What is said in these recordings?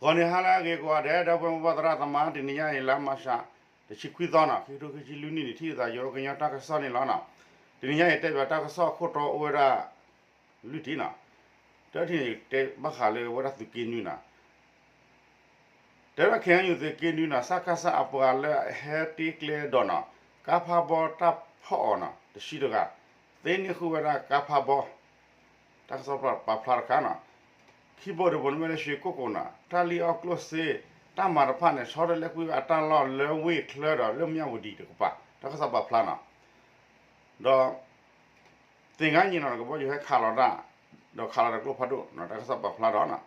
ဂီၤနံၤဟါလၢအဂ့ၤကိးဂၤဒဲး ဒီပုၢ်ဝဲၢ်မိၢ်ပၢ်သရၣ်သမါ တနံၤညါအံၤ လါမၢ်ၡး တဆံခွံသီနီၤ ခံကထိခံဆံလွံၢ်နံၣ်န့ၣ် ထံၣ်သးယိၤကညီတၢ်ကစီၣ်န့ၣ်လီၤနီၤ. တနံၤညါအံၤ တဲဘၣ်တၢ်ကစီၣ်ခိၣ်တီအိၣ်ဝဲဒၣ် လွံၢ်ထံၣ်နီၤ. တထံၣ်န့ၣ် တဲဘၣ်ဃးလၢဝဲဒၣ်သုးက့နွံနီၤ. တဲဝဲဒၣ် ခ့ၣ်အဲၣ်ယူၣ် သုးက့နွံနီၤ စကစအပှၤလၢအဟဲတ့ကျဲဒီးနီၤ ကါဖးဘီတၢ်ဖီၣ်အီၤနီၤ တဆံတဂၤ သ့န့ၢ်ဃုာ်ဝဲဒၣ်ကါဖးဘီ တၢ်ကစီၣ်ပာ်ဖျါတခါနီၤ. ခံဘိတဘိန့ၣ်မ့ၢ်လၢ ရွှေကုက္ကိုနီၤ တၢ်လံၣ်အီၣ်ကျိၣ်စ့ တၢ်မၤတဖၣ်န့ၣ် ဆီတလဲကွံာ်ဝဲအတၢ်လီၢ်လၢဝ့ၢ်ချၢဒီးလၢမၠၣ်ဝတံၤတကပၤ တၢ်ကစီၣ်ပာ်ဖျါနီၤ. ဒီး သ့ၣ်ငါညံနီၤ ကဘီယူၤဟဲခးလီၤတၢ် ဒီးခးလီၤတကျိဖးဒိၣ်နီၤ တၢ်ကစီၣ်ပာ်ဖျါဒီးနီၤ.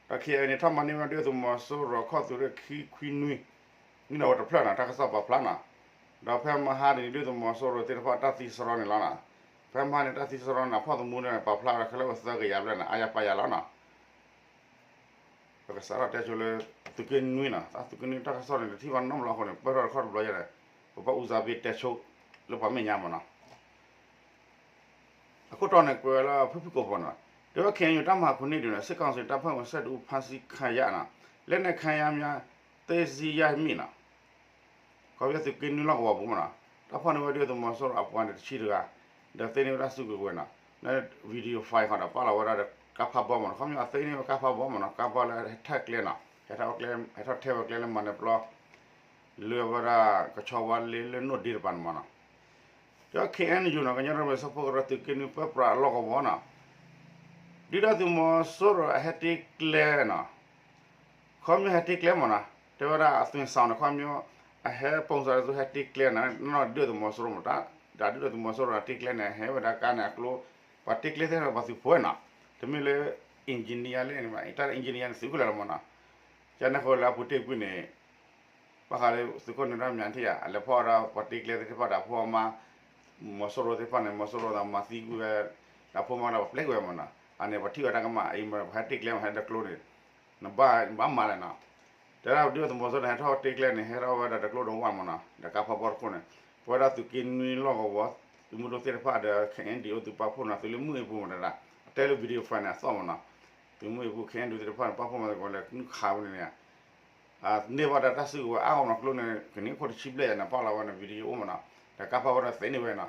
ဒီး ခ့ၣ်အဲၣ်ယူၣ် န့ၣ် ထီၣ်မၤန့ၢ်ဝဲဒုၣ်ဒါသုးမီၤစိရိၤခီၣ်သုးရ့ၣ်ခံခွံနွံ န့ၣ်ဒီးဝဲတဖျၢၣ်နီၤ တၢ်ကစီၣ်ပာ်ဖျါနီၤ. ဒီးဖဲမဟါန့ၣ် ဒုၣ်ဒါသုးမီၤစိရိၤသ့ၣ်တဖၣ်တၢ်သံစရီန့ၣ်လီၤနီၤ. ဖဲမဟါန့ၣ် တၢ်သံစရီန့ၣ် ဖီၣ်သမူန့ၣ် ပာ်ဖျါဝဲဒၣ်ခဲလၢာ်အိၣ်သၢကယၤဘျဲၣ်နီၤ အါယၤပာ်ယၤလီၤနီၤ. ပကစးထီၣ်တဲဆိလၢ သုးက့နွံနီၤ တၢ်သုးက့နွံတၢ်ကစီၣ်န့ၣ် တထံၣ်ဘၣ်နီတဘျီအဃိန့ၣ် ပၢၢ်ထီၣ်တခီတဘျီယဲၢ်ဒီး ပဘၣ်အူစၢ်ဘ့ၣ်တဲဆိ လၢပှၤမဲာ်ညါမးနီၤ. အခိၣ်တီန့ၣ်ကွဲးဝဲလၢဖုၣ်ဖုၣ်ကိာ်ဖိနီၤ. တဲဝဲ ခ့ၣ်အဲၣ်ယူၣ် တပ်မဟာခုနှစ်တွင် စစ်ကောင်စီတပ်ဖွဲ့ဝင် ဆယ့်တစ်ဦး ဖမ်းဆီးခံရတယ်နီၤ လက်နက်ခဲယမ်းများ သိမ်းဆည်းရမိနီၤ. ခီဖျိသုးက့နွံလီၢ်ကဝီၤပူၤမးနီၤ တၢ်ဖီၣ်န့ၢ်ဝဲဒုၣ်ဒါသုးမီၤစိရိၤအပှၤန့ၣ်တဆံတဂၤ ဒီးသ့န့ၢ်ဝဲဒၣ်စုကဝဲၤနီၤ လၢ video file ဃီဒီးပာ်လီၤဝဲဒၣ်ဒီးကါဖးဘီမးနီၤ ခီဖျိအသ့န့ၢ်ဝဲကါဖးဘီမးနီၤ ကါဖးလၢဟဲထၢၣ်ကျဲနီၤ ဟဲထီၣ်ထဲဝဲကျဲလၢမၤနၢၤပျီ လၢဝဲဒၣ်ကဆီဝါလ့လၢနိၣ်ဒ့တပၤန့ၣ်မးနီၤ. ဒီး ခ့ၣ်အဲၣ်ယူၣ်နီၤ ကညီဒီကလုာ်စၢဖှိၣ်ကရၢသုးက့နွံပၢပြးအလီၢ်ကဝီၤနီၤ ဒုၣ်ဒါသုးမီၤစိရိၤအဟဲတ့ကျဲနီၤ ခီဖျိဟဲတ့ကျဲမးနီၤ တဲဝဲဒၣ်အသွံၣ်စၣ်န့ၣ် ခီဖျိ အဟဲပိၢ်စၣ်လၢသုဟဲတ့ကျဲန့ၣ် နီၢ်ဒုၣ်ဒါသုးမီၤစိရိၤမး တၢ်ဒုၣ်ဒါသုးမီၤစိရိၤတ့ကျဲန့ၣ် ဟဲဝဲဒၣ်ကါန့ၣ်အကျိ ပှၤတ့ကျဲသ့ၣ်တဖၣ်ပှၤသုးဖိနီၤ တမ့ၢ်လၢ engineer လၢန့ၣ်ဘၣ် တၢ် engineer န့ၣ် သုးခိၣ်လၢာ်လီၤမးနီၤ ကန့ၣ်ဃိလၢအပူၤတ့ၢ်ကွံာ်န့ၣ် ဘၣ်ဃးလၢသုးခိၣ်န့ၣ်တၢ်မၠးထံၣ်ဧါ အလဲၤဖီၣ်ဝဲဒၣ်ပှၤတ့ကျဲသ့ၣ်တဖၣ်ဒီးအဖိအမါ မီၤစိရိၤသ့ၣ်တဖၣ်န့ၣ် မီၤစိရိၤဒီးမၤသံကွံာ်ဝဲ ဒီးအဖိအမါဒီးပှၤပျဲကွံာ်ဝဲမးနီၤ အန့ၣ်ပှၤထံၣ်ဝဲတၢ်ကမၣ်အံၤမး ပှၤဟဲတ့ကျဲမး ဟဲတကျိန့ၣ် နဘၣ်မၤလဲၣ်နီၤ တဲဒၣ်ဒုၣ်ဒါသုးမီၤစိရိၤန့ၣ် ဟဲထီၣ်တ့ကျဲန့ၣ် ဟဲထီၣ်ဝဲဒၣ်တကျိဒီးဝၢ်မးနီၤ ဒီးကါဖးဘီတခိၣ်န့ၣ် ပဝဲဒၣ်သုးက့နွံလီၢ်ကဝီၤ သုးမုၢ်ဒိၣ်သ့ၣ်တဖၣ်ဒီး ခ့ၣ်အဲၣ်ယူၣ် သုးပာ်ဖှိၣ်နီၤ သုးလၢမုၢ်အ့ပူၤမးတဒၣ် အတဲလၢ video file န့ၣ် အသီၣ်မးနီၤ သုးမုၢ်အ့ပူၤ ခ့ၣ်အဲၣ်ယူၣ် သ့ၣ်တဖၣ်န့ၣ် ပာ်ဖှိၣ်မၤသကိးလၢနုာ်ခးဝဲန့ၣ်န့ၣ် န့ၢ်ဘၣ်ဒီးတၢ်စုကဝဲၤအါဂီၢ်မးနီၤ ကျိန့ၣ် ကနံၣ်ခိၣ်တဆံဘျဲၣ်ယၤန့ၣ် ပာ်လီၤဝဲန့ၣ် video အိၣ်မးနီၤ ဒီးကါဖးဘီဒီးသ့န့ၢ်ဝဲနီၤ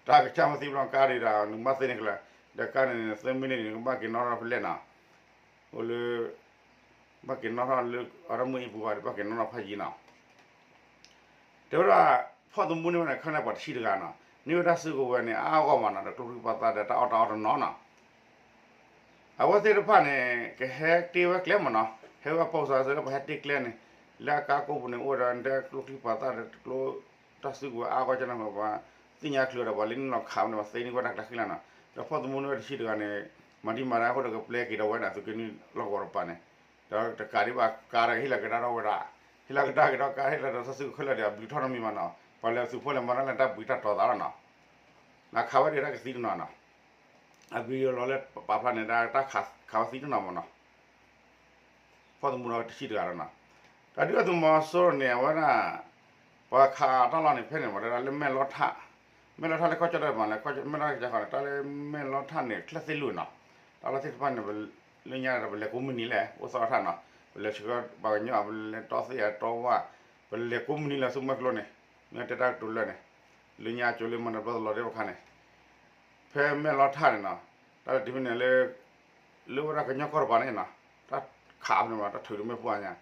တၢ်ကစၢ်မ့ၢ်သံဘျီကါဒံးဒီး နကဘၣ်သ့န့ၢ်ကလၢၤ ဒီးကါန့ၣ် သၢမံးနံးန့ၣ် နကဘၣ်က့ၤနီၣ်ထီၣ်ဖဲလဲၣ်နီၤ အိၣ်လၢ ဘၣ်က့ၤနီၣ်ထီၣ်လၢအီၤဒီးမုၢ်အ့ပူၤဘၣ်ဒီး ဘၣ်က့ၤနီၣ်ထီၣ်ဖးယံၤနီၤ တဲဝဲဒၣ် ဖီၣ်သမူန့ၢ်ဝဲန့ၣ် ခါန့ၣ်ပှၤတဆံတဂၤနီၤ န့ၢ်ဝဲဒၣ်စုကဝဲၤန့ၣ် အါဂီၢ်မးနီၤ ဒီးကျိချံပှာ်သၣ်ဒီးတၢ်အီၣ်တၢ်အီတနီၤနီၤ အဝဲသ့ၣ်တဖၣ်န့ၣ် ကဟဲတ့ဝဲကျဲမးနီၤ ဟဲဝဲပိၢ်စၢ်စၢ်လၢပှၤဟဲတ့ကျဲန့ၣ် လၢအကါကိးပူၤန့ၣ် အိၣ်ဒီးတဲကျိချံပှာ်သၣ်ဒီးကျိ တၢ်စုကဝဲၤအါဂီၢ်ကန့ၣ် ပှၤသ့ၣ်ညါချုးဒီး ပှၤလၢနုာ်လီၤခးဝဲန့ၣ် ပှၤသ့န့ၢ်ဝဲတၢ်ကျဲဃံလၤနီၤ ဒီးဖီၣ်သမူန့ၢ်ဝဲတဆံတဂၤန့ၣ် မၤဒံးမၤဒါအဃိဒီးကပျဲက့ၤဒီးဝဲဒၣ်သုးက့နွံလီၢ်ကဝီၤတပၤန့ၣ် ဒီးတကးဒံးဘၣ်ကါဒီးဟ့ၣ်လီၤကဒါထီၣ်ဝဲဒၣ် ဟ့ၣ်လီၤကဒါက့ၤဒီးကါဟ့ၣ်လီၤဒီးတၢ်စုကဝဲၤခဲလၢာ်ဒီး အဘျုးထီၣ်နီတမံၤဘၣ်နီၤ ပှၤလၢသုးဖိလဲၤမၤတၢ်လၢတၢ်ဘှံးတၢ်တီၤသးလီၤနီၤ နခးဝဲဒၣ်တၢ်ကသံတနီၤနီၤ အဘျုးလီၤလၢပာ်ဖျါန့ၣ် တၢ်ခးဝဲသံတနီၤမးနီၤ ဖီၣ်သမူဒီးတဆံတဂၤလီၤနီၤ တၢ်ဒုၣ်ဒါသုးမီၤစိရိၤန့ၣ် အဝဲဒၣ် ပှၤခးတၢ်လီၢ်န့ၣ် ဖဲန့ၣ်မး တဲဒၣ်လၢမဲၢ်လီထၣ် မဲၢ်လီထၣ်လၢကီၢ်ကၠီၣ်တဲာ်မး လၢမဲၢ်လီထၣ်ကစၢ်ဃီန့ၣ် တၢ်လၢမဲၢ်လီထၣ်န့ၣ် ချၢၣ်သ့ၣ်လွံၢ်နီၤ တၢ်လီၢ်သ့ၣ်တဖၣ်န့ၣ် လၢညါဒီးပလဲၤကိးမုၢ်နံၤလဲၣ် အိၣ်သီထၣ်နီၤ ပလဲၤဆှၢပှၤကညီ ပလဲၤတီသ့ၣ်အတီဝၣ် ပလဲၤကိးမုၢ်နံၤလၢသုးမွဲကျိန့ၣ် မ့ၢ်တဲတၢ်ကတိၤလၢာ်န့ၣ် လၢညါကၠိလၢမၤနၢၤပျီတလီၤဒဲးဘၣ်ခါန့ၣ် ဖဲမဲၢ်လီထၣ်န့ၣ်နီၤ တၢ်တမံၤန့ၣ်လၢ လၢဝဲဒၣ်ကညီကီၢ်တပၤန့ၣ်နီၤ တၢ်ခးဖဲန့ၣ်မး တၢ်ထုးဒုးမဲာ်ဖှိၣ်ညါ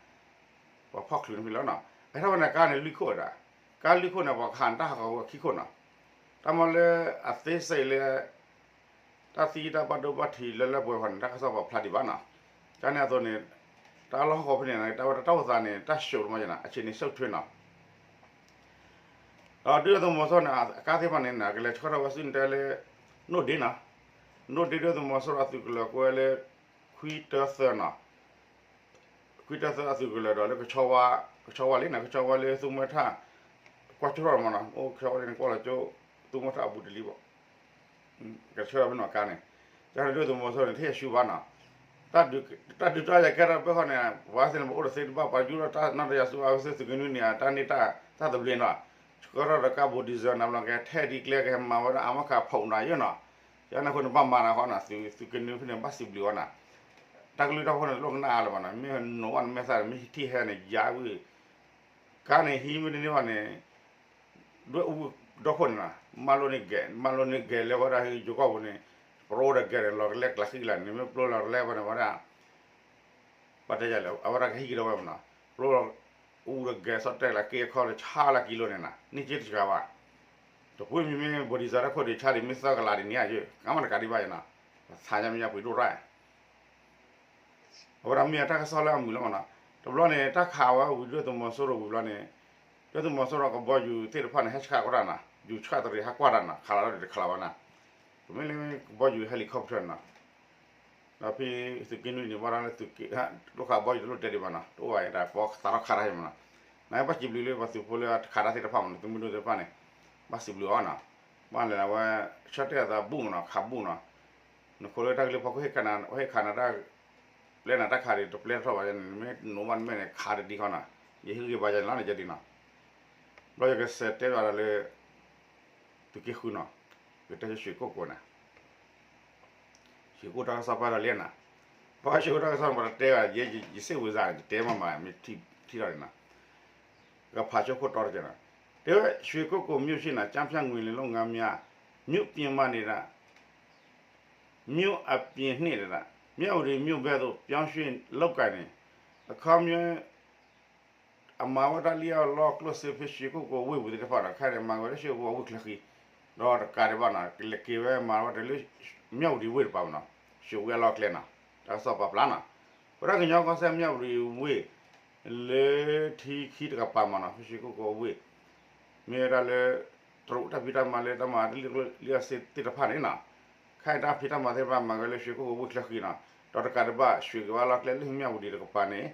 ပှၤဖီၣ်ချုးန့ၣ်ဖဲလီၤနီၤ အဟဲထီၣ်ဝဲန့ၣ် ကါန့ၣ်လွံၢ်ခိၣ်ဝဲဒၣ် ကါလွံၢ်ခိၣ်န့ၣ် ပှၤခးန့ၣ် တၢ်ဟးဂီၤဝဲခံခိၣ်နီၤ တၢ်မၤလၢအသ့စဲအံၤလၢ တၢ်သံတၢ်ဘၣ်ဒိဘၣ်ထံးလၢလၢပှဲၤပှဲၤန့ၣ် တၢ်ကစီၣ်ပာ်ဖျါဒံးဘၣ်နီၤ ကန့ၣ်အသိးန့ၣ် တၢ်လီၢ်ဟီၣ်ခိၣ်ဖဲန့ၣ် တၢ်ဝဲဒၣ်တၢ်အိၣ်သးန့ၣ် တၢ်ရှုပ်မးနီၤ အဆ့ၣ်န့ၣ် ရှုပ်ထွေးနီၤ ဒီးဒုၣ်ဒါသုးမီၤစိရိၤန့ၣ် အကါသ့ၣ်တဖၣ်န့ၣ် ကလဲၤဆှၢထီၣ်ဝဲဆူန့ၣ်တဲလၢ နိၣ်ဒ့နီၤ နိၣ်ဒ့ဒုၣ်ဒါသုးမီၤစိရိၤအသုးကလၢၤကွဲလၢ ခွံတၢသၢနီၤ ခွံတၢသၢအသုးကလၢၤဒီးလၢ ကဆီဝါလံန့ၣ် ကဆီဝါလၢသုးမွဲထၣ် ကွၢ်ကၠိထီၣ်မးနီၤ အိၣ်ကဆီဝါလံန့ၣ် ကွၢ်လီၤကၠိ သုးမွဲထၣ်အဘူးတလံၤဘၣ် ကဆှၢထီၣ်ဖဲနီၢ်ကါန့ၣ် ကန့ၣ်ဒုၣ်ဒါသုးမီၤစိရိၤန့ၣ် ထဲယဆူဘၣ်နီၤ တၢ်ဒုးတၢ်ယၤကဲထီၣ်ဖဲဃီန့ၣ် ပှၤသ့ၣ်န့ၣ် ပအိၣ်တသ့တဘၣ် ပှၤယူၤထီၣ်တၢ်နီၢ်တယၤဆူ အဝဲသ့ၣ်သုးက့နွံန့ၣ် တၢ်န့ၢ်တၢ်သဘျ့နီၤ ဆှၢထီၣ်ဒီးကါဘိးဒံၣ်စၢၤနၤဘျီကဟဲထဲဒ်ကျဲကဟဲမၤဝဲဒၣ်အမါခးဖီၣ်နၤယဲနီၤ ကန့ၣ်အဃိန့ၣ် ဘၣ်မၤနၤဃီနီၤ သုးက့နွံဖဲန့ၣ် ဘၣ်စံးဘျုးအီၤနီၤ တၢ်ကလုၢ်တၢ်ဖိန့ၣ် တလိၣ်ကနၣ်အါလၢၤဘၣ်နီၤ, မ့ၢ်နီၤဘၣ်န့ၣ် မ့ၢ်သၣ်န့ၣ် မ့ၢ်ထံၣ်ဟဲန့ၣ် ယါဝံၤ ကါန့ၣ် ဟံးမ့ၢ်တန့ၢ်ဘၣ်န့ၣ် ဒွဲၣ်အူဒီခိၣ်န့ၣ်နီၤ, မၤလိန့ၢ်ဂဲၤ မၤလိန့ၢ်ဂဲၤလၢဝဲဒၣ်ယိၤကီၢ်ပူၤန့ၣ်, ပရိဒီးဂဲၤန့ၣ် လီၤကလဲကျးဃံလၢ်န့ၣ် မ့ၢ်ပျိလီၤကလဲဘၣ်န့ၣ် ဝဲဒၣ် ပတဲယလဲၣ် အဝဲဒၣ်ကဟံးကဒီးဝဲမနီၤ, ပျိလီၤအူဒီးဂဲၤဆီၣ်တဲာ်လၢက့အခီလၢဆါလၢကံလိန့ၣ်နီၤ, န့ၢ်က့တစှၤဘၣ်, တပှ့ၤမံၤမ့ၢ်ဘိဒံစးတၢ်ခိၣ်ဒံးဆါဒံး မ့ၢ်သၢကလးဒံးန့ၣ်ယဲ, ကမၤတကးဒံးဘၣ်ယဲနီၤ, သးညါမ့ၢ်ညါပှ့ၤဒိၣ်ရၣ် အဝဲဒၣ်မ့ၢ်အတၢ်ကစီၣ်လၢအမုာ်လီၤမနီၤ, တဘျီန့ၣ် တၢ်ခးဝဲဝံၤဒွဲၣ်သုးမီၤစိရိၤဝံၤဘျီန့ၣ်, ဒွဲၣ်သုးမီၤစိရိၤကဘီယူၤသ့ၣ်တဖၣ်န့ၣ် ဟဲဆှးကွၢ်တၢ်နီၤ, ယူၤဆှးတရံးဟဲကွၢ်တၢ်နီၤ, ခးလီၤဒီးတခးလီၤဝဲနီၤ, ပမ့ၢ်လၢကဘီယူၤ helicopter နီၤ, ဒီးဖဲသုးက့နွံန့ၣ် ဘၣ်ဒီးလၢသုးက့, တလိၣ်ခးဘီယူၤတလိၣ်တဲဒံးဘၣ်နီၤ, တအိၣ်ဘၣ်ယဲဒၣ် ပသးထီၣ်ခးတၢ်ဟဲမနီၤ, နဘၣ်စံးဘျုးလၢပှၤသုးဖိလၢတခးတၢ်သ့ၣ်တဖၣ်မနီၤ, သုးမုၢ်ဒိၣ်သ့ၣ်တဖၣ်န့ၣ်, ဘၣ်စံးဘျုးအီၤနီၤ, ဘၣ်လဲၤလၢဝဲ ဆၢတဲာ်အသးဘူးမနီၤ, ခးဘူးနီၤ, နခိးလၢတၢ်ကလုၢ်ဖီခိၣ်ဟ့ၣ်ခးနၤ ဟ့ၣ်ခးနၤတၢ် ပျဲနၤတၢ်ခးဒံး တပျဲထီၣ်ဘၣ်န့ၣ် မ့ၢ်နိးဘၣ်နမဲာ်န့ၣ် ခးတဒံးဃီနီၤ, ယဟ့ၣ်ဂံၢ်ဘါယၤန့ၣ်လီၤန့ၣ် ယဒ်နီၤ, ဘျီယကစဲးတဲဘၣ်ဒီးလၢ သုးက့ဃုနီၤ, ယကတဲဆှ့ၣ်ကိၣ်ကိးန့ၣ်, ဆှ့ၣ်ကိၣ်တၢ်ကစီၣ်ပာ်ဒီးလံနီၤ, ပှၤဆှ့ၣ်ကိၣ်တၢ်ကစီၣ်မးတတဲဘၣ်, ယစ့ၢ်ဝံၤစၢ်န့ၣ် တတဲမးမး မ့ၢ်ထံၣ်ထီၣ်န့ၣ်နီၤ, ကဖးဆိခိၣ်တီတက့ၢ်နီၤ, တဲဝဲ ရွှေကုက္ကိုမြို့ရှိ ကျားဖြန့်ငွေလိမ်လုပ်ငန်းများ မြို့ပြင်မှ နေတာ မြို့အပြင် နှစ် မြဝတီမြို့ဘက်သို့ ပြောင်းရွှေ့လုပ်ကိုင်နေ အခီပညီ အမၤဝဲဒၣ်လံအီၣ်လီၢ်ကျိၣ်စ့ဖဲ ရွှေကုက္ကို ဝ့ၢ်ပူၤသ့ၣ်တဖၣ်ဒီး ခဲအံၤန့ၣ် မၤဝဲလၢ ရွှေကုက္ကို ဝ့ၢ်ချၢဃံ, ဒီးတကးဒံးဘၣ်နီၤ ကလဲၤက့ၤဝဲမၤဝဲဒၣ်လၢ မြဝတီ ဝ့ၢ်တပၤမနီၤ, ရွှေဝ့ၢ်အလီၢ်ကျဲနီၤ, တၢ်ကစီၣ်ပာ်ဖျါနီၤ, ပဝဲဒၣ်ကညီကီၢ်စဲၣ် မြဝတီ ဝ့ၢ် လၢထံခံတကပၤမနီၤ ဖဲ ရွှေကုက္ကို ဝ့ၢ် မ့ၢ်ဝဲဒၣ်လၢ တရူးတၢ်ဖံးတၢ်မၤလၢတၢ်မၤလံအီၣ်လီၢ်ကျိၣ်စ့သ့ၣ်တဖၣ်န့ၣ်နီၤ, ခဲအံၤတၢ်ဖံးတၢ်မၤသ့ၣ်တဖၣ်မၤဝဲလၢ ရွှေကုက္ကို ဝ့ၢ်ချၢဃံနီၤ, ဒီးတကးဒံးဘၣ် ရွှေဝ့ၢ်အလီၢ်ကျဲလၢ မြဝတီ တကပၤန့ၣ်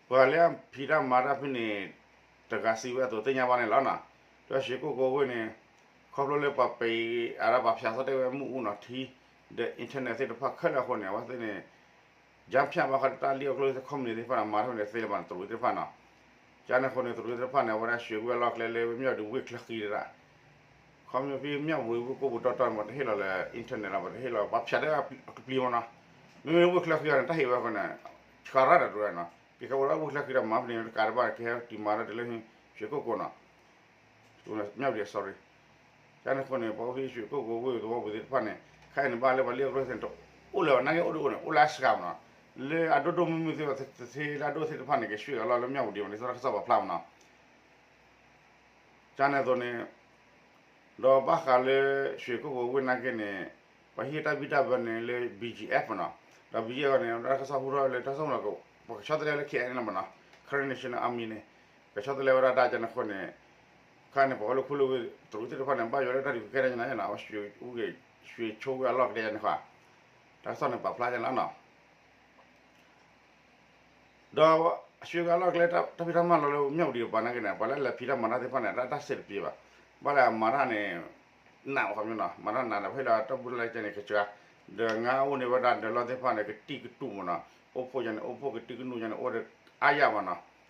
ပှၤလၢအဖံးတၢ်မၤတၢ်ဖဲန့ၣ် တဂၤစံးဝဲအသိးသ့ၣ်ညါဘၣ်န့ၣ်လီၤနီၤ, ဒီး ရွှေကုက္ကို ဝ့ၢ်န့ၣ် ခီဖျိလၢပှၤပံးအါဒၣ်ပှၤဖၠးသီတဲဝဲမ့ၣ်အူနီၤ ထံ ဒီး internet သ့ၣ်တဖၣ်ခဲလၢာ်အဃိန့ၣ် အဝဲသ့ၣ်န့ၣ် ကြားဖြတ် ဘၣ်ဃးလၢတၢ်လံအီၣ်ကျိၣ်စ့ company သ့ၣ်တဖၣ်န့ၣ် မၤတၢ်ဖဲန့ၣ်သ့လၢၤဘၣ်န့ၣ် တရူးသ့ၣ်တဖၣ်နီၤ, ကန့ၣ်အဃိန့ၣ် တရူးသ့ၣ်တဖၣ်န့ၣ် အဝဲဒၣ် ရွှေဝ့ၢ်အလီၢ်ကျဲလၢ မြဝတီ ဝ့ၢ်ချၢဃံဒၣ် ခီဖျိဖဲ မြဝတီ ဝ့ၢ်ကိၢ်ပူၤတီတီန့ၣ် ပှၤတဟ့ၣ်လီၤလၢ internet လီၤ ပှၤတဟ့ၣ်လီၤ ပှၤဖၠးတၢ်အကပျံၤမနီၤ, မ့မ့ၢ်ဝ့ၢ်ချၢဃံအီၤန့ၣ် တၢ်ဟ့ၣ်ဝဲအဃိန့ၣ် ဆှးရၣ်ဒီးတရူးနီၤ, က့ၤခီဖျိလၢဝ့ၢ်ချၢဃံဒီးမၤဖဲန့ၣ် တကးဒံးဘၣ်က့ၤဟဲတုၤမၤတၢ်တုၤလၢ ရွှေကုက္ကိုနီၤ မြဝတီ sorry, ကန့ၣ်အဃိန့ၣ် ပှၤအိၣ်ဖဲ ရွှေကုက္ကို ဝ့ၢ်သဝီပူၤသ့ၣ်တဖၣ်န့ၣ် ခဲအံၤန့ၣ် ဘၣ်လၢပှၤလံအီၣ်ကျိၣ်စ့န့ၣ် တအိၣ်လၢၤဘၣ် နာ်က့အိၣ်တအိၣ်န့ၣ် အိၣ်လၢအစှၤမနီၤ, လၢအဒိၣ်ဒိၣ်မုၢ်မုၢ်သ့ၣ်တဖၣ် သ့လၢအဒိၣ်သ့ၣ်တဖၣ်န့ၣ် ကရွှေ့အလီၢ်လၢ မြဝတီ မနီၤ လၢတၢ်ကစီၣ်ပာ်ဖျါမနီၤ ကန့ၣ်အသိးန့ၣ် ဒီးဘၣ်ဃးလၢ ရွှေကုက္ကို ဝ့ၢ်နာ်က့န့ၣ် ပှၤဟ့ၣ်တၢ်ဘံၣ်တၢ်ဘၢန့ၣ်လၢ BGF မနီၤ, ဒီး BGF န့ၣ် တၢ်ကစီၣ်ဟူထီၣ်လၢတၢ်ဆိကမိၣ် ပကဆီတလဲလၢ KNLA မနီၤ, Karen National Army န့ၣ် ကဆီတလဲဝဲဒၣ်တၢ်ကန့ၣ်အဃိန့ၣ် ခဲအံၤန့ၣ် ပှၤအိၣ်လၢခူလၢဝ့ၢ်တရူးသ့ၣ်တဖၣ်န့ၣ် ဘၣ်ယိၣ်လၢတၢ်ဒုးကဲထီၣ်ညါန့ၣ် အဝဲ ရွှေကုက္ကို ဝ့ၢ်အလီၢ်ကျဲန့ၣ်ဃီ တၢ်ကစီၣ်န့ၣ် ပာ်ဖျါညါလီၤနီၤ ဒီး ရွှေကုက္ကို အလီၢ်ကျဲ တၢ်ဖံးတၢ်မၤလီၤလၢ မြဝတီ ပၤနာ်က့န့ၣ် ပှၤလၢလဲၤဖံးတၢ်မၤတၢ်သ့ၣ်တဖၣ်န့ၣ် တၢ်စဲးတပျ့ၤဘၣ်, ဘၣ်လၢအမၤတၢ်န့ၣ် နးခီပညီနီၤ, မၤတၢ်နးဒီး ပဟ့ၣ်လီၤတၢ်ဘူၣ်တၢ်လၢကဲန့ၣ်ကစှၤ, ဒီးငါအိၣ်န့ၢ်ဝဲဒၣ်ဒီးလီၢ်သ့ၣ်တဖၣ်န့ၣ် ကတံၢ်ကတူာ်မနီၤ, အိၣ်ဖှိၣ်ယါန့ၣ် အိၣ်ဖှိၣ်ကတံၢ်ကတူာ်ယါန့ၣ် အိၣ်ဒီးအါယၢ်မနီၤ, ဒီး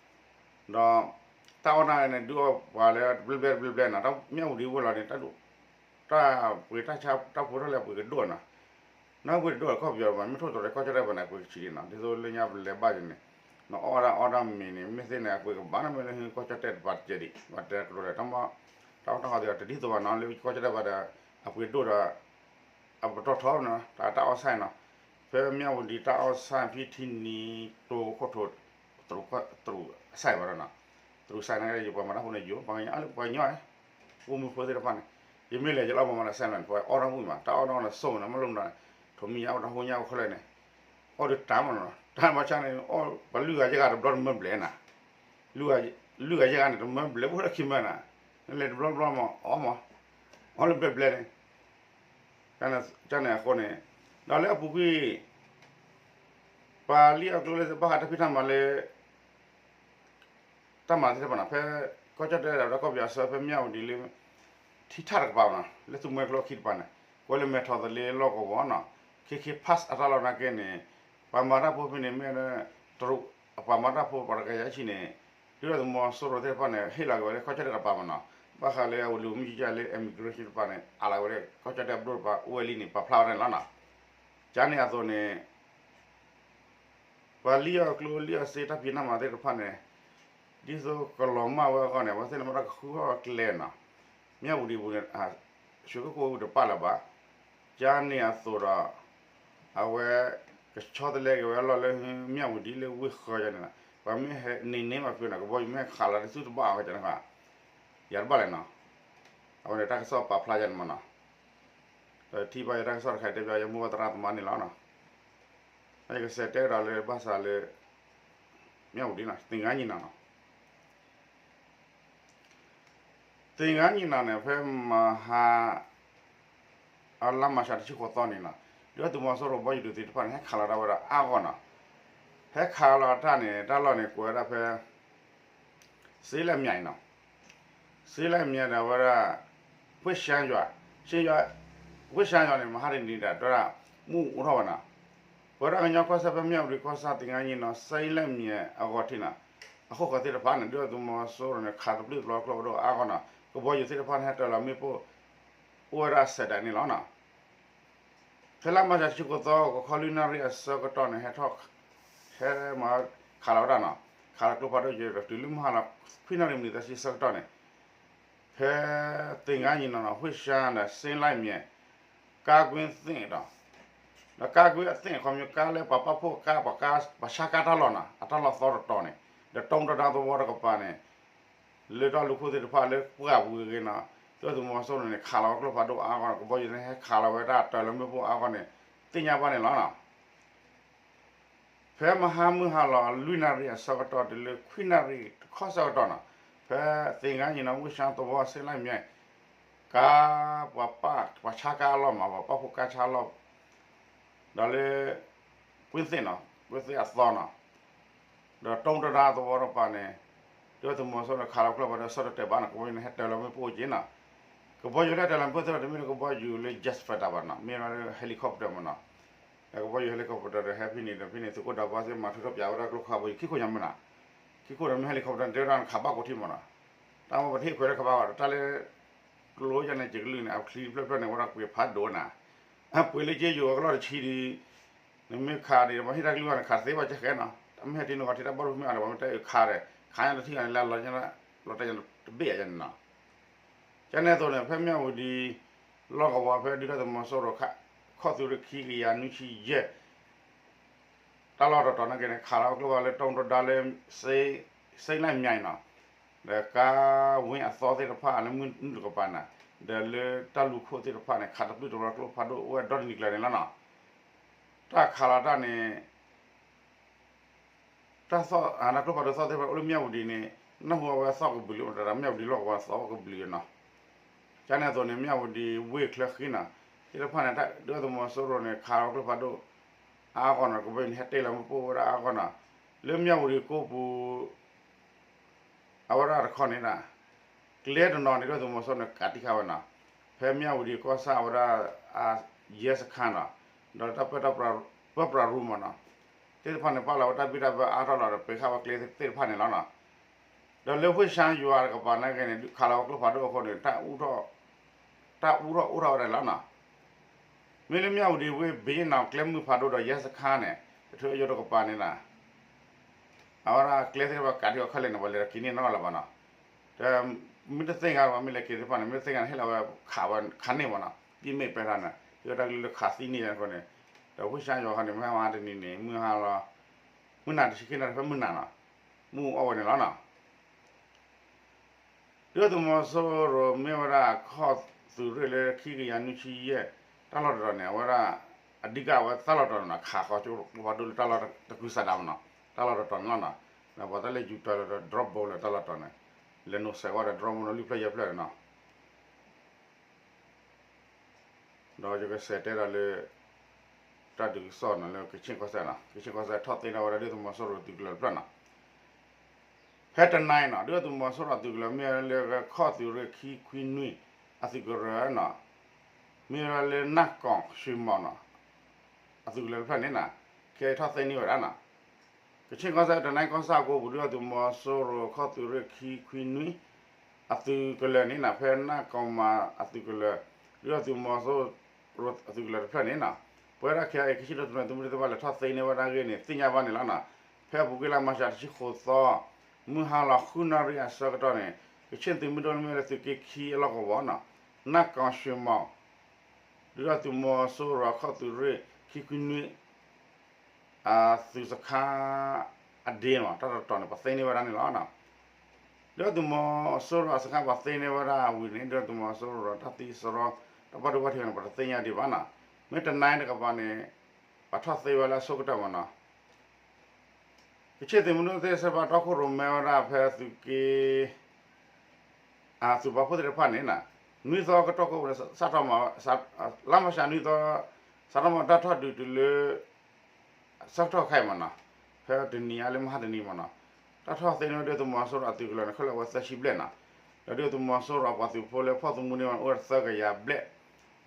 တၢ်အီၣ်တၢ်အီန့ၣ် ဒုးအီၣ်ပှၤလၢတဘျဲဘျဲတဘျဲဘျဲနီၤ, တၢ် မြဝတီ ဝ့ၢ်လီၤန့ၣ် တၢ်ပှ့ၤတၢ်ဆါတၢ်ဖိထီၣ်လဲၣ် အပှ့ၤကဒိၣ်နီၤ, နပှ့ၤတဒိၣ် ကီၢ်ပယီၤဘၣ် မ့ၢ်ထိၣ်သရၣ်ကီၢ်ကၠီၣ်တဲၣ်ဘၣ်န့ၣ် အပှ့ၤကဆံးလံနီၤ, ဒ်သိးလၢညါပလဲၤဘၣ်ယၤန့ၣ် နအီၣ်ဝဲဒၣ်အီၣ်တၢ်မ့ၤန့ၣ် မ့ၢ်သ့န့ၣ် အပှ့ၤကဘၣ်နီၤမ့ၢ်လၢကီၢ်ကၠီၣ်တဲၣ်တပၤတကဲးဒံး ဘၣ်တဲကတိၤလဲၣ် တၢ်အီၣ်တၢ်အီသ့ၣ်တဒ်သိးဘၣ်နီၤ လၢကီၢ်ကၠီၣ်တဲၣ်ဘၣ်ဒီး အပှ့ၤဒိၣ်ဒီး အပတီၢ်ထီနီၤ တၢ်တၢ်အီၣ်ဆၣ်နီၤ, ဖဲမြဝတီတၢ်အီၣ်ဆၣ်ဖဲထံနံၤတိခိၣ်ထိး တရူးဆၣ်ဘၣ်ဒီးနီၤ, တရူးဆၣ်န့ၣ် ယပှၤမၤတၢ်ဖိန့ၣ်ယိာ် ပှၤကညီလၢပှၤကညီ အိၣ်မူဖိသ့ၣ်တဖၣ်န့ၣ် ယမ့ၢ်လဲၤယလီၤမၤမၤလၢဆၣ်နီၤ ပှၤအီၣ်တၢ်မူမး တၢ်အီၣ်တၢ်အီန့ၣ် စိၢ်မးနီၤ မ့ၢ်လိၣ်မး ထိးမံၤညါအိၣ်တၢ်ဟိညါအိၣ်ခဲလၢာ်န့ၣ် အီၣ်ဒုးတၢ်မးနီၤ တၢ်မၤဆၣ်န့ၣ် အီၣ်ပှၤလွံၢ်ဂၤယဲၢ်ဂၤတဘျီတမၢဘျဲၣ်နၤ လွံၢ်ဂၤယဲၢ်ဂၤန့ၣ် တမၢဘျဲၣ် အိၣ်လၢခံမၢနၤ, နလဲၤတဘျီတဘျီမး အီၣ်မး, အီၣ်လၢဘျဲၣ်ဘျဲၣ်န့ၣ်, ကန့ၣ်အဃိန့ၣ်, ဒီးလၢအပူၤကွံာ်, ပှၤလံၣ်အီၣ်ကျိၣ်လၢဘၣ်ဃးတၢ်ဖံးတၢ်မၤလၢ တၢ်မၤသ့ၣ်တဖၣ်န့ၣ် ဖဲ ကီၢ်ကၠီၣ်တဲၣ်ဒီးကီၢ်ပယီၤအဆၢ ဖဲမၠၣ်ဝတံၤလၢ ထံထၣ်တကပၤမးနီၤ လၢသူမှဲကျိခံတကပၤန့ၣ် ကွဲးလၢမဲာ်ထီၣ်သလ့လီၢ်ကဝီၤနီၤ ခ့ခ့ pass အတၢ်လီၢ်နာ်က့န့ၣ် ပှၤမၤတၢ်ဖိဖဲန့ၣ် မ့ၢ်တရူး ပှၤမၤတၢ်ဖိပှၤတကယၤဆံန့ၣ် ဒုၣ်ဒါသုးမီၤစိရိၤသ့ၣ်တဖၣ်န့ၣ် ဟ့ၣ်လီၤက့ၤဝဲလၢကီၢ်ကၠီၣ်တဲၣ်တကပၤမးနီၤ ဘၣ်ဃးလၢအဝဲလူၤမုၢ်ကၠံကၢ်လၢ immigration တကပၤန့ၣ် အးလီၤဝဲလၢကီၢ်ကၠီၣ်တဲၣ်အဘျိၣ်တကပၤအိၣ်ဝဲလံန့ၣ် ပာ်ဖျါဝဲဒၣ်န့ၣ်လီၤနီၤ ကန့ၣ်အသိးန့ၣ် ပှၤလံၣ်အီၣ်ကျိလံၣ်အီၣ်စ့တၢ်ဖံးတၢ်မၤသ့ၣ်တဖၣ်န့ၣ် ဒ်သိးကလီၤမၢ်ဝဲအဂီၢ်န့ၣ် အဝဲသ့ၣ်န့ၣ်မ့ၢ်ဒၣ်ကဃုထီၣ်ကျဲနီၤ, မၠၣ်ဝတံၤပူၤန့ၣ် ရွှေကုက္ကိုဝဲတပာ်လၢၤဘၣ်, ကန့ၣ်အသိးဒီး အဝဲ ကဆီတလဲက့ၤဝဲအလီၢ်လၢ မၠၣ်ဝတံၤလၢဝ့ၢ်ဃၢၤယၤန့ၣ်လီၤ. ပှၤမ့ၢ်ဟဲန့ၣ်န့ၣ်မးဖုန့ၣ် ကဘီယူၤမ့ၢ်ဟဲခးလီၤတစုတဘၣ်အီၤကန့ၣ်ဃီ, ယၤတဘၣ်လဲၣ်နီၤ, အဝဲန့ၣ်တၢ်ကစီၣ်ပာ်ဖျါယၤန့ၣ်မးနီၤ, ဒီးထံၣ်ဘၣ်ယတၢ်ကစီၣ်တခါတဲပျီယမိၢ်ပၢ်သရၣ်သမါန့ၣ်လီၤနီၤ, ယကစးတဲဒီးလၢဘၣ်ဆၣ်လၢ မၠၣ်ဝတံၤနီၤ သင်္ဃန်းညီနောင်နီၤ သင်္ဃန်းညီနောင်န့ၣ် ဖဲမဟါ အလါမၢ်ၡးတဆံဃိးသီန့ၣ်နီၤ, ဒုၣ်ဒါသုးမီၤစိရိၤဘီယူၤဒုးသ့ၣ်တဖၣ်န့ၣ် ဟဲခးလီၤတၢ်ဝဲဒၣ်အါဂီၢ်နီၤ, ဟဲခးလီၤတၢ်န့ၣ် တၢ်လီၢ်န့ၣ် ကွဲးဝဲဒၣ်ဖဲ စ့လၢမၠဲနီၤ, စ့လၢမၠဲဒီးဝဲဒၣ် ဝ့ၢ်ရှါယွၤ, ဝ့ၢ်ရှါယွၤန့ၣ် မဟါတနံၤဒီး ဒုၣ်ဒါမ့ၣ်အူထီၣ်ဝဲနီၤ, ပဝဲဒၣ်ကညီကီၢ်စဲၣ်ဖဲမၠၣ်ဝတံၤကီၢ်ဆၣ် သင်္ဃန်းညီနောင် စ့လၢမၠဲအဂီၢ်ထံးနီၤ, အဃိဃီသ့ၣ်တဖၣ်န့ၣ် ဒုၣ်ဒါသုးမီၤစိရိၤန့ၣ် ခးတပျုၢ်တပျီၤကျိဖးဒိၣ်အါဂီၢ်နီၤ, ကဘီယူၤသ့ၣ်တဖၣ်န့ၣ် ဟဲတၢၤလီၤမ့ၣ်ပိၢ် အိၣ်ဝဲဒၣ်စဲးဒၣ်န့ၣ်လီၤနီၤ. ဖဲလါမၢ်ၡးတဆံဃိးသီ ကခီလွံၢ်နၣ်ရံၣ်အဆၢကတီၢ်န့ၣ် ဟဲထီၣ် ဟဲမၤခးလီၤဝဲဒၣ်နီၤ, ခးလီၤကျိဖးဒိၣ်ယဲဒီးတုၤလၢမုၢ်ဟါလီၤ ခွံနၣ်ရံၣ်မံးနံးသၢဆံအဆၢကတီၢ်န့ၣ် ဖဲ သင်္ဃန်းညီနောင်နီၤ ဝ့ၢ်ရှါဒီး စ့လၢမၠဲ ကါကွင်းသစ်ဒီး ဒီးကါကွင်းအသ့ၣ် ခီပညီကါလၢပှၤပာ်ဖှိၣ်ကါ ပှၤဆါကါတၢ်လီၢ်နီၤ အတၢ်လီၢ်သီတတီၤန့ၣ် ဒီးတိတဒါသဝီတကပၤန့ၣ် လၢတၢ်လူၤခိၣ်သ့ၣ်တဖၣ်လၢပှၢ်ပူၤဂ့ၤနီၤ ဒုၣ်ဒါသုးမီၤစိရိၤန့ၣ် ခးလီၤဝဲကျိဖးဒိၣ်အါဂီၢ်နီၤ ကဘီယူၤန့ၣ် ဟဲခးလီၤဝဲဒၣ်တၢၤလီၤမ့ၣ်ပိၢ်အါဂီၢ်န့ၣ် သ့ၣ်ညါဘၣ်န့ၣ်လီၤနီၤ. ဖဲမဟါမုၢ်ဟါလီၤ လွံၢ်နၣ်ရံၣ်အဆၢကတီၢ်တုၤလၢခွံနၣ်ရံၣ်တခီဆၢကတီၢ်နီၤ ဖဲ သင်္ဃန်းညီနောင် ဝ့ၢ်ရှါသဝီ စ့လၢမၠဲ ကါ ပှၤပာ် ပှၤဆါကါအလီၢ်မး ပှၤပာ်ဖှိၣ်ကါဆါအလီၢ် ဒီးလၢ ကွင်းသစ်နီၤ ကွင်းသစ်အသီနီၤ ဒီးတိတဒါသဝီတကပၤန့ၣ် ဒုၣ်ဒါသုးမီၤစိရိၤခးလီၤကျိဖးဒိၣ်အဆၢတတဲာ်ဘၣ်နီၤ ကဘီယူၤန့ၣ် ဟဲတၢၤလီၤမ့ၣ်ပိၢ်အိၣ်က့ၤနီၤ ကဘီယူၤဟဲတၢၤလီၤမ့ၣ်ပိၢ်သ့ၣ်တဖၣ်တမ့ၢ်လၢကဘီယူၤလၢ jet fighter ဘၣ်နီၤ မ့ၢ်ဝဲဒၣ်လၢ helicopter မးနီၤ ဒီးကဘီယူၤ helicopter ဒီးဟဲဖဲန့ၣ်ဒီးဖဲန့ၣ် သုးခိၣ်ဒးဘီသ့ၣ်မၤထုးထီၣ်ပၠးဝဲဒၣ်ကျိခးဘီယူၤခံခိၣ်ညါမ့ၢ်နီၤ ခံခိၣ်ဒီးမ့ၢ် helicopter န့ၣ် တဲဝဲဒၣ်နခးဘၣ်ကိးထံၣ်မးနီၤ တၢ်မ့ၢ်ပထံၣ်ခွဲးလၢခးဘၣ်ဘၣ်ဒီး တၢ်လၢ ကျိယါန့ၣ် ကလုာ်န့ၣ် အချံတဖျၢၣ်ဖျၢၣ်န့ၣ် ဝဲဒၣ်ပှ့ၤဖးဒိၣ်နၤ အပှ့ၤလၢက့ယိၤအကလီၢ်တဆံဒီး နမ့ၢ်ခးဒီး ပှၤဟ့ၣ်တၢ်ကလုၢ်ဘၣ်န့ၣ် ခးသ့ဘၣ်ကဲဃဲနီၤ တၢ်မ့ၢ်ဟဲတ့ၢ်နဂီၤထံးတၢ်ဘီၣ်ဒိၣ်မ့ၢ်အါဒီး ပှၤမ့ၢ်တဲအုးခးဒီး ခးညါတထံၣ်ဂၤန့ၣ် လၢလီၤညါ လီၤတၢ်ညါတဘ့ၣ်ယါန့ၣ်နီၤ ကန့ၣ်အသိးန့ၣ် ဖဲမၠၣ်ဝတံၤ လီၢ်ကဝီၤဖဲဒုၣ်ဒါသုးမီၤစိရိၤ ခီၣ်သုးရ့ၣ်ခံကယၤနွံဆံယဲၢ် တၢ်လီၢ်တတီၤနာ်က့န့ၣ် ခးလီၤကျိဖးဒိၣ်လၢတိတဒါလၢ စ့လၢမၠဲနီၤ ဒီးကါဝ့ၢ်အသီသ့ၣ်တဖၣ်လၢမုၢ်နုာ်တကပၤန့ၣ် ဒီးလၢတၢ်လူၤခိၣ်သ့ၣ်တဖၣ်န့ၣ် ခးတပျုၢ်တပျီၤကျိဖးဒိၣ်အိၣ်ဝဲဒီတနံၤကျၢၤန့ၣ်လီၤနီၤ တၢ်ခးလီၤတၢ်န့ၣ် တၢ်သီၣ် အကျိဖးဒိၣ်သီၣ်သ့ၣ်တဖၣ်အိၣ်လၢမၠၣ်ဝတံၤန့ၣ် နၢ်ဟူအဝဲသီၣ်ကဘျုးလၢ မတၤမၠၣ်ဝတံၤလီၢ်ကဝီၤသီၣ်ကဘျုးနီၤ ကန့ၣ်အသိးန့ၣ် မၠၣ်ဝတံၤဝ့ၢ်ချၢဃံနီၤ သ့ၣ်တဖၣ်န့ၣ် ဒုၣ်ဒါသုးမီၤစိရိၤန့ၣ် ခးလီၤကျိဖးဒိၣ် အါဂီၢ်နီၤ ကဘီယူၤန့ၣ် ဟဲတ့ၢ်လီၤမ့ၣ်ပိၢ်ဝဲဒၣ်အါဂီၢ်နီၤ လၢမၠၣ်ဝတံၤကိပူၤ အဝဲဒၣ်တခီန့ၣ် ကျဲတနီၤန့ၣ် ဒုၣ်ဒါသုးမီၤစိရိၤန့ၣ် ကးတံၢ်ဃာ်ဝဲနီၤ ဖဲမၠၣ်ဝတံၤကီၢ်ဆၣ်အဝဲဒၣ် ရဲစခန်းနီၤ ဒီးတၢ်ပၢတၢ်ပြး ပၢပြးရူမးနီၤ သ့ၣ်တဖၣ်န့ၣ် ပာ်လီၤဝဲတၢ်ဘံၣ်တၢ်ဘၢအါထီၣ်လီၤဒီး ပှ့ၤဃာ်ဝဲကျဲသ့ၣ်တဖၣ်န့ၣ်လီၤနီၤ ဒီးလၢဝ့ၢ်ရှါယွၤတကပၤနာ်က့န့ၣ် ခးလီၤဝဲကျိဖးဒိၣ်အဃိန့ၣ် တၢ်အူထီၣ် တၢ်အူထီၣ်အိၣ်ထီၣ်ဝဲဒၣ်လီၤနီၤ မ့ၢ်လၢမၠၣ်ဝတံၤဝ့ၢ်ဘ့ၣ်နီၤ ကျဲမုၢ်ဖးဒိၣ်ဒီး ရဲစခန်းန့ၣ် တထၢအယိတကပၤန့ၣ်နီၤ အဝဲဒၣ်ကျဲသ့ၣ်တဖၣ်ကးဒံးအီၤခဲလၢာ်န့ၣ် ပှၤလဲၤဒီးက့ၤန့ၢ်နီတဂၤလၢၤဘၣ်နီၤ ဒီးမ့ၢ်တသ့ၣ်ညါဘၣ် မ့ၢ်လဲၤက့ၤသ့ၣ်တဖၣ်န့ၣ် မ့ၢ်တသ့ၣ်ညါန့ၣ် ဟ့ၣ်လီၤဝဲခးဝဲခးန့ၢ်မးနီၤ ဒ်မ့ၢ်ပဲတၢ်န့ၣ် ဟ့ၣ်ဝဲတၢ်ကလုၢ်လၢခးသံန့ၢ်အဃိန့ၣ် ဒီးဝ့ၢ်ရှါယွၤခီန့ၣ် မဟါမဟါတနံၤန့ၣ် မုၢ်ဟါလီၤ မုၢ်နၤတဆံခံနၣ်ရံၣ်ဖဲမုၢ်နၤနီၤ မုၢ်အီၣ်ဝဲန့ၣ်လီၤနီၤ ဒုၣ်ဒါသုးမီၤစိရိၤမ့ၢ်ဝဲဒၣ်ခီၣ်သုးရ့ၣ်လၢခံကယၤနွံဆံယဲၢ် တၢ်လီၢ်တတီၤန့ၣ် အဝဲဒၣ် အဓိက အဝဲတၢ်လီၢ်တတီၤန့ၣ်နီၤ ခးဃီၤကၠိကျိဖးဒိၣ်လၢတၢ်လီၢ်တကုၤဆးဒးမးနီၤ တၢ်လီၢ်တတီၤန့ၣ်လီၤနီၤ ဒီးပှၤတၢ်လၢယူၤတၢ်လီၢ်ဒီး drop bomb လၢတၢ်လီၢ်တတီၤန့ၣ် လဲၤနိးစဲးဝဲဒီး drop bomb နီၤ လွံၢ်ဖျၢၣ်ယဲၢ်ဖျၢၣ်န့ၣ်နီၤ ဒီးယကစးတဲဒီးလၢ တၢ်ဒုးကစီၣ်နီၤ လၢကခ့ၣ်ကီၢ်စဲၣ်နီၤ ကခ့ၣ်ကီၢ်စဲၣ်ထီၣ်သ့န့ၢ်ဝဲဒၣ်ဒုၣ်ဒါသုးမီၤစိရိၤသုးကလၢၤတဖျၢၣ်နီၤ ဖဲတနံၤအံၤနီၤ ဒုၣ်ဒါသုးမီၤစိရိၤအသုးကလၢၤ မ့ၢ်လၢခီၣ်သုးရ့ၣ်ခံခွံနွံ အသုးကရၢနီၤ မ့ၢ်ဝဲဒၣ်လၢနၢ်ကီၢ်ၡွ့မီၤနီၤ အသုးကလၢၤတဖျၢၣ်န့ၣ်နီၤ ခဲအံၤထီၣ်သ့န့ၢ်ဝဲဒၣ်နီၤ ကခ့ၣ်ကီၢ်စဲၣ်တနံၤကီၢ်ဆၣ်အကိပူၤ ဒုၣ်ဒါသုးမီၤစိရိၤခီၣ်သုးရ့ၣ်ခံခွံနွံ အသုးကလၢၤန့ၣ်နီၤ ဖဲနၢ်ကီၢ်မၤအသုးကလၢၤ ဒုၣ်ဒါသုးမီၤစိရိၤအသုးကလၢၤတဖျၢၣ်န့ၣ်နီၤ ပဝဲဒၣ်ခဲအံၤ ကခ့ၣ်ကီၢ်စဲၣ်သုးမုၢ်သ့ၣ်တဖၣ်လဲၤထီၣ်သ့န့ၢ်ဝဲဒၣ်ဂ့ၢ်န့ၣ် သ့ၣ်ညါဘၣ်န့ၣ်လီၤနီၤ ဖဲအပူၤကွံာ်လါမၢ်ၡးတဆံဃိးသီ မုၢ်ဟါလီၤဃုနၣ်ရံၣ်အဆၢကတီၢ်န့ၣ် ကခ့ၣ်သုးမုၢ်ဒိၣ်လၢမ့ၢ်ဝဲဒၣ်သုးက့ခံအလီၢ်ကဝီၤနီၤ နၢ်ကီၣ်ၡ့မီၤ ဒုၣ်ဒါသုးမီၤစိရိၤအခီၣ်သုးရ့ၣ်ခံခွံနွံ အသုးစခါအဒ့မး တၢ်တတီၤန့ၣ် ပှၤသ့န့ၢ်ဝဲဒၣ်န့ၣ်လီၤ. ဒုၣ်ဒါသုးမီၤစိရိၤအစခါပှၤသ့န့ၢ်ဝဲဒၣ်ဝံၤန့ၣ် ဒုၣ်ဒါသုးမီၤစိရိၤတၢ်သံစရီ တၢ်ဘၣ်ဒိဘၣ်ထံးန့ၣ် ပှၤတသ့ၣ်ညါဒံးဘၣ်နီၤ. မ့ၢ်တနံၤတကပၤန့ၣ် ပှၤထီၣ်သ့ဝဲလၢအဆိကတၢၢ်မးနီၤ ကခ့ၣ်သုးမုၢ်ဒိၣ်သ့ၣ်စဲးပာ်တီခိၣ်ရိၣ်မဲဝဲဒၣ်ဖဲသုးက့ သုးပာ်ဖှိၣ်သ့ၣ်တဖၣ်န့ၣ် နွံသီကတီၢ်ခိၣ်န့ၣ် စးထီၣ်မး လါမၢ်ၡးနွံသီ စးထီၣ်မးတၢ်ထီၣ်ဒုးတုၤလၢ ဆၢကတီၢ်ခဲအံၤမးနီၤ ဖဲတနံၤအါလၢမဟါတနံၤမးနီၤ တၢ်ထီၣ်သ့န့ၢ်ဝဲဒုၣ်ဒါသုးမီၤစိရိၤအသုးကလၢၤန့ၣ် ခဲလၢာ်ဝဲသၢဆံဘျဲၣ်နီၤ ဒီးဒုၣ်ဒါသုးမီၤစိရိၤအပှၤသုးဖိလၢဖီၣ်သမူန့ၢ်ဝဲအိၣ်သၢကယၤဘျဲၣ် အိၣ်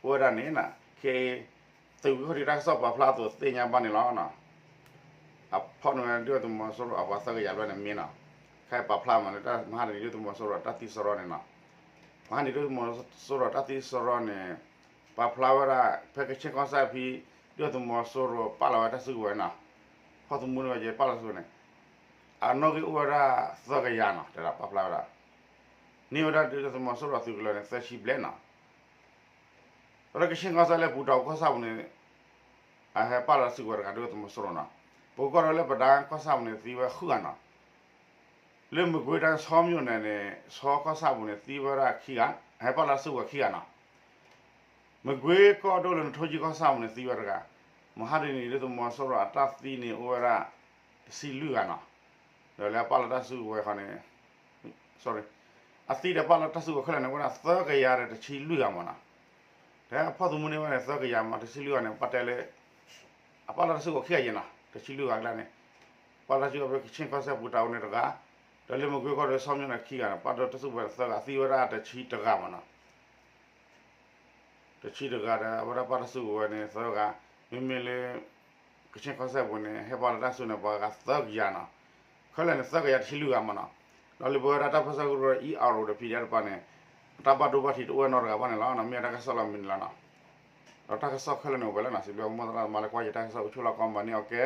ဝဲဒၣ်န့ၣ် ခဲအံၤ သုးဝံၤခီၣ်ထံးတၢ်ကစီၣ်ပာ်ဖျါအသိးသ့ၣ်ညါဘၣ်န့ၣ်လီၤ. အဖီၣ်န့ၢ်ဝဲဒုၣ်ဒါသုးမီၤစိရိၤအပှၤသၢကယၤဘျဲၣ်န့ၣ်မ့ၢ်နီၤ ခဲအံၤပာ်ဖျါမးလၢတၢ်မဟါတနံၤဒုၣ်ဒါသုးမီၤစိရိၤတၢ်သံစရီန့ၣ်နီၤ မဟါတနံၤဒုၣ်ဒါသုးမီၤစိရိၤတၢ်သံစရီန့ၣ် ပာ်ဖျါဝဲဒၣ် ဖဲကခ့ၣ်ကီၢ်စဲၣ်ဖဲ ဒုၣ်ဒါသုးမီၤစိရိၤပာ်လီၤဝဲတၢ်စုကဝဲၤနီၤ ဖီၣ်သမူန့ၢ်ဝဲက့ၤပာ်လီၤစုကဝဲၤန့ၣ် အနီၣ်ဂံၢ်အိၣ်ဝဲဒၣ်သၢကယၤနီၤ တဲဒၣ်ပာ်ဖျါဝဲဒၣ် န့ၢ်ဝဲဒၣ်ဒုၣ်ဒါသုးမီၤစိရိၤအသုးကလၢၤန့ၣ် သၢဆံဘျဲၣ်နီၤ ဒီးလၢကခ့ၣ်ကီၢ်စဲၣ်လၢပူၤတၢ်အိၣ်ကီၢ်ဆၣ်ပူၤန့ၣ် အဟဲပာ်လီၤတၢ်စုကဝဲၤတဂၤဒုၣ်ဒါသုးမီၤစိရိၤနီၤ ပကကွၢ်ဒီးလၢပဒၣ်ကီၢ်ဆၣ်ပူၤန့ၣ် သံဝဲဃုဂၤနီၤ လၢမကွ့တၢ်ဆီမၠိၣ်န့ၣ်န့ၣ် ဆီကီၢ်ဆၣ်ပူၤန့ၣ် သံဝဲဒၣ်ခံဂၤ ဟဲပာ်လီၤတၢ်စုကဝဲၤခံဂၤနီၤ မကွ့ကီၢ်ဒိၣ်လၢနထိကၠံကီၢ်ဆၣ်ပူၤန့ၣ် သံဝဲတဂၤ မဟါတနံၤဒုၣ်ဒါသုးမီၤစိရိၤအတၢ်သံန့ၣ်အိၣ်ဝဲဒၣ် တဆံလွံၢ်ဂၤနီၤ ဒီးလၢအပာ်လီၤတၢ်စုကဝဲၤခီန့ၣ် sorry အသံဒီးပာ်လီၤတၢ်စုကဝဲၤခဲလၢာ်န့ၣ် အိၣ်ဝဲဒၣ်သၢကယၤဒီးတဆံလွံၢ်ဂၤမးနီၤ တဟဲဖီၣ်သမူန့ၢ်ဝဲန့ၣ် သၢကယၤမး တဆံလွံၢ်ဂၤန့ၣ် ပာ်တဲလၢ အပာ်လီၤတၢ်စုကဝဲၤခံဂၤယဲၢ်နီၤ တဆံလွံၢ်ဂၤအကျါန့ၣ် ပာ်လီၤတၢ်စုကဝဲၤဖဲကခ့ၣ်ကီၢ်စဲၣ်ပူၤတၢ်အိၣ်န့ၣ်တဂၤ ဒီးလၢမကွ့ကီၢ်ဒိၣ်ဆီမၠိၣ်န့ၣ်ခံဂၤနီၤ ပာ်လီၤတၢ်စုကဝဲၤသၢဂၤ သံဝဲဒၣ်တဆံတဂၤမးနီၤ တဆံတဂၤဒီး အဝဲဒၣ်ပာ်တၢ်စုကဝဲၤန့ၣ်သၢဂၤ မ့မ့ၢ်လၢ ကခ့ၣ်ကီၢ်စဲၣ်ပူၤန့ၣ် ဟဲပာ်လီၤတၢ်စုန့ၣ် ပှၤဂၤသၢကယၤနီၤ ခဲလၢာ်န့ၣ် သၢကယၤတဆံလွံၢ်ဂၤမးနီၤ ဒီးလၢပဝဲဒၣ်တၢ်ပၢဆှၢကရူၢ် E R O ဒီး P D F တဖၣ်န့ၣ် တၢ်ဘၣ်ဒိဘၣ်ထံးတအိၣ်နီတဂၤဘၣ်န့ၣ်လီၤ. မ့ၢ်တၢ်ကစီၣ်လီၤမံၤန့ၣ်လီၤနီၤ ဒီးတၢ်ကစီၣ်ခဲလၢာ်န့ၣ်အိၣ်ဝဲလၢနီၤ စံးဘျုးမိၢ်သရၣ်သမါလၢကွၢ်ယတၢ်ကစီၣ်အိၣ်ဆူၣ်လီၤကီမၤန့ၢ်အီၤကဲ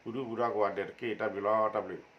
ပူၤဒုပူၤဒီးကဝၤဒဲးတက့ၢ် တၢ်ဘျုးလီၤ တၢ်ဘျုး